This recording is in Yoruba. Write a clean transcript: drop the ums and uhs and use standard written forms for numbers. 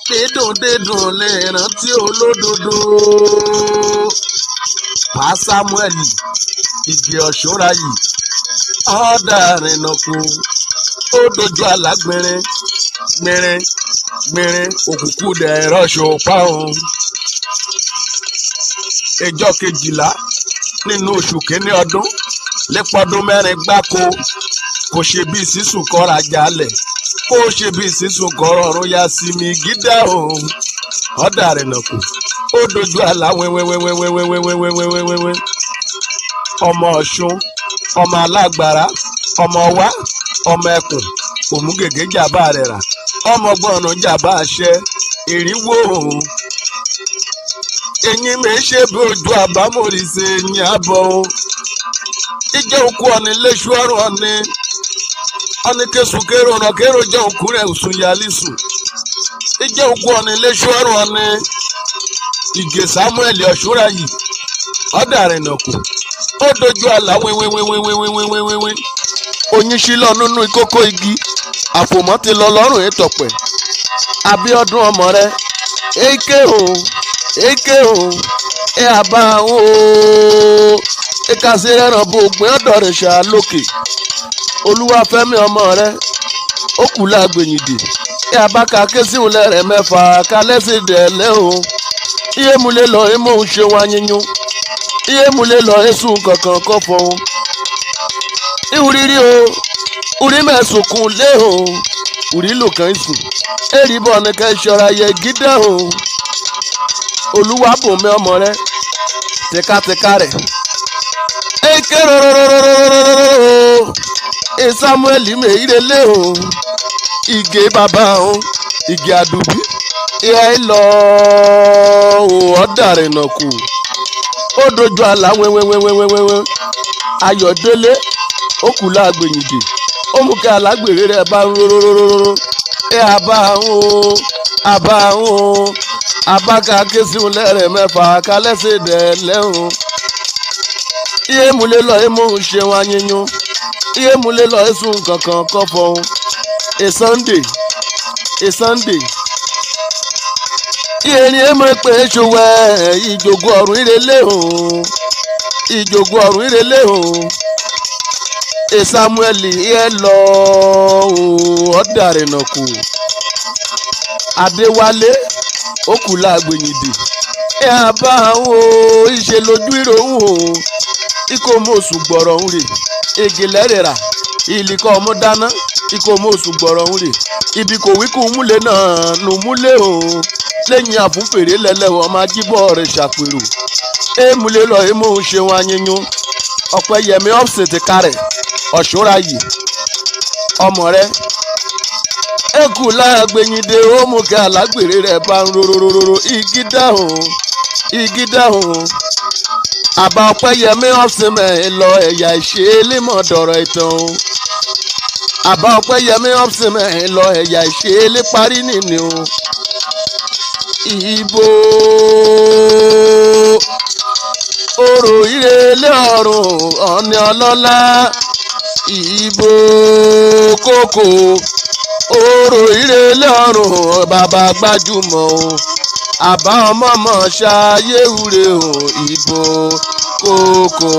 Dídùn dídùn lè rántí olódodo. Pa Samuel Ìgè Ọ̀ṣúnráyè ọ̀dà àrìnàkò ó dojú alágbèrè gbèrè gbèrè òkùnkùn dẹ̀rọ̀ ṣòpá òun. Ìjọ 12 nínú oṣù kínní ọdún lẹ́pọ̀dún 4 gbáko kò ṣe bí sísùn kọ́ra jalẹ̀ kó ṣe bí sísùn kọ́rọ̀ ọ̀run ya sí mi gídá òun ọ̀dà àrìnàkò ó dojú àlá wẹ́wẹ́wẹ́wẹ́wẹ́wẹ́wẹ́wẹ́wẹ́wẹ́. Ọmọ Ọ̀ṣun, ọmọ alágbára, ọmọ wa, ọmọ ẹkùn òmùgègé jàbá rẹ̀ rà, ọmọ gbọ́nà jàbá àṣẹ ìrìnwó òun. Eyín mi ṣe bí ojú àbámọ̀rìṣe eyín àbọ̀ òun. Ìjẹ́ òkú ọ̀nì léṣu ọ̀rùn ọ̀nì ọ̀nì kẹsù kérò ọ̀nà kérò jẹ́ òkú rẹ̀ òsùn yálì sùn. Ìjẹ́ òkú ọ̀nì léṣu ọ̀rùn ọ̀nì. Ìgè Samuel Ọ̀ṣúnráyè ọ̀dà àrìnàkò ó dojú àlá wíwíwíwíwíwíwíwí. Oyin sí lọ nínú ìkókó igi, àfòmọ́ ti lọ lọ́rùn ìtọ̀pẹ̀. Abíọ́dún ọmọ rẹ èké o èké o ẹ àbá o ìkàsí rẹ̀ràn bò gbé ọ̀dọ̀ rẹ̀ ṣá lókè. Olúwafẹ́mi ọmọ rẹ ó kù lágbèyìndì ẹ àbáka késìwò lẹ́rẹ̀ mẹ́fà kálẹ́sì dẹ̀lẹ́ o. Iye múlẹ̀ lọ ẹ mọ̀ ń ṣe wá yíyún, iye múlẹ̀ lọ èsùn kankan kọ́ fọ́n. Ìwúrírí o orí mẹ́sùnkún lé o orí lò kàn sùn èrì bọ̀ ní ká ìṣọ́ra yẹ gídá o. Olúwàbùnmi ọmọ rẹ tìkatìka rẹ̀ èké rọrọrọrọrọrọrọ Samuel mèyíre lé o. Ìgè bàbá o Ìgè àdùbí ìhà ìlọ o ọ̀dàrìnà kù ó dojú àlá wẹ́wẹ́wẹ́wẹ́wẹ́wẹ́. Ayọ̀délé ó kù lágbèyìndè ó mú kí alágbèrè rẹ̀ bá ń róróróróró. Ẹ àbá o àbá o àbáka késìún lẹ́rẹ̀ mẹ́fà kálẹ́sẹ̀ dẹ̀ lẹ́hùn. Iye múlẹ̀ lọ ẹ mò ń ṣe wọn yíyún, iye múlẹ̀ lọ ẹ̀sùn kankan kọ́ fọ́n. Ẹ Sunday ẹ Sunday ìrìn èmọ̀ pé ṣòwò ẹ̀ ìjògùn ọ̀run ìrẹ̀lẹ̀ òun ìjògùn ọ̀run ìrẹ̀lẹ̀ òun. Ẹ Samuel ẹ lọ ọ̀dàrìnà kù. Adéwálé ó kù lágbèyìndì ẹ àbá o ìṣe lójú ìròhùn o ikọ̀ mọ̀ọ́sù gbọ̀rọ̀ ń rè ègè lẹ́rẹ̀rà ìlìkọ́ ọmọ dáná ikọ̀ mọ̀ọ́sù gbọ̀rọ̀ ń rè ibi kò wí kò múlẹ̀ náà nù múlẹ̀ o lẹ́yìn àfúnfèrè lẹ́lẹ́wọ̀ ọmọ ajíbọ̀ rẹ̀ ṣàpèrò èmúlẹ̀ lọ èmú ṣe wọn yíyún. Ọ̀pẹ̀yẹmí ọ̀sìn ti kárẹ̀ Ọ̀ṣúnráyè ọmọ rẹ̀ ekú lágbèyìndé ó mú kí alágbèrè rẹ̀ bá ń rorororo igi dáhùn igi dáhùn. Àbá Ọ̀pẹ̀yẹmí ọ̀sìn mẹ́ lọ ẹ̀yà ìṣe lémọ̀dọ̀rọ̀ ìtàn. Àbá Ọ̀pẹ̀yẹmí ọ̀sìn mẹ́ lọ ẹ̀yà ìṣe lé parí nìní o. Ìbò orò ìrẹ̀lẹ̀ ọ̀run ọ̀nì ọlọ́lá. Ìbò kókó orò ìrẹ̀lẹ̀ ọ̀run bàbá gbajúmọ̀ o. Àbá ọmọ mọ̀ ṣayéwúre o. Ìbò kókó.